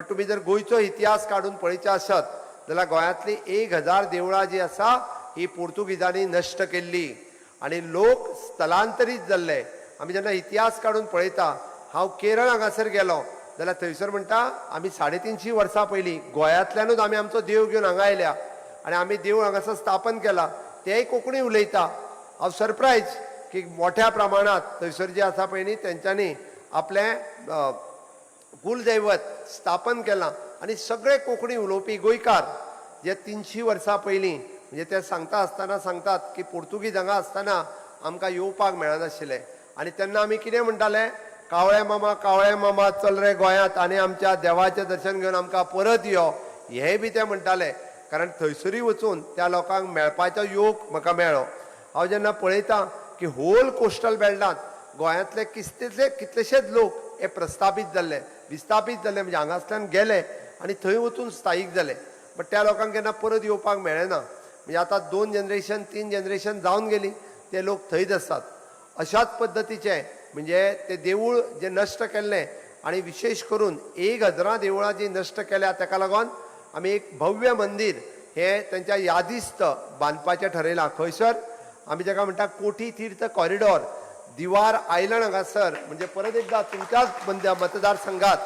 But तुमी जर गोंयचो इतिहास काडून पळयचे आसत जाल्यार गोंयांतली 1000 देवळां जी आसा ही पोर्तुगिजांनी नश्ट केल्ली आनी लोक स्थलांतरीत जाल्ले. आमी जेन्ना इतिहास काडून पळयता, हांव केरळ हांगासर गेलो जाल्यार थंयसर म्हणटा, आमी 350 वर्सां पयलीं गोंयांतल्यानूच आमी आमचो देव घेवन हांगा आयल्या आनी आमी देवूळ हांगासर स्थापन केला. तेय कोंकणी उलयता. हांव सरप्रायज की मोठ्या प्रमाणांत थंयसर जे आसा पळय न्ही, तेंच्यांनी आपलें कुलदैवत स्थापन केलां आनी सगळे कोंकणी उलोवपी गोंयकार जे 300 वर्सां पयलीं, म्हणजे ते सांगता आसतना सांगतात की पोर्तुगीज हांगा आसतना आमकां येवपाक मेळनाशिल्लें आनी तेन्ना आमी कितें म्हणटाले? "कावळे मामा, कावळे मामा, चल रे गोंयांत आनी आमच्या देवाचें दर्शन घेवन आमकां परत यो," हेंय बी ते म्हणटाले. कारण थंयसरूय वचून त्या लोकांक मेळपाचो योग म्हाका मेळ्ळो. हांव जेन्ना पळयतां की होल कोस्टल बेल्टांत गोंयांतले कितलेशे कितलेशेच लोक हे प्रस्थापीत जाल्ले, विस्थापीत जाल्ले, म्हणजे हांगासल्यान गेले आनी थंय वचून स्थायीक जाले, बट त्या लोकांक केन्ना परत येवपाक मेळ्ळें ना. म्हणजे आतां दोन जनरेशन, तीन जनरेशन जावन गेली, ते लोक थंयच आसात. अशाच पद्दतीचे म्हणजे ते देवूळ जे नश्ट केल्लें आनी विशेश करून 1000 देवळां जी नश्ट केल्या, ताका लागून आमी एक भव्य मंदीर हे तेंच्या यादिस्त बांदपाचें ठरयलां. खंयसर आमी जाका म्हणटा कोटी तीर्थ कॉरिडॉर, दिवार आयलंड हांगासर, म्हणजे परत एकदा तुमच्याच मतदारसंघात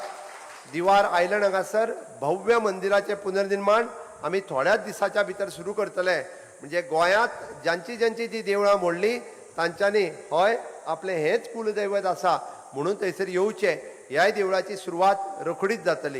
दिवार आयलंड हांगासर भव्य मंदिराचें पुनर्निर्माण आमी थोड्याच दिसाच्या भितर सुरू करतले. म्हणजे गोंयांत जांची जांची जी देवळां मोडली, तांच्यांनी हय आपलें हेंच कुलदैवत आसा म्हणून थंयसर येवचें. ह्याय देवळाची सुरवात रोखडीच जातली.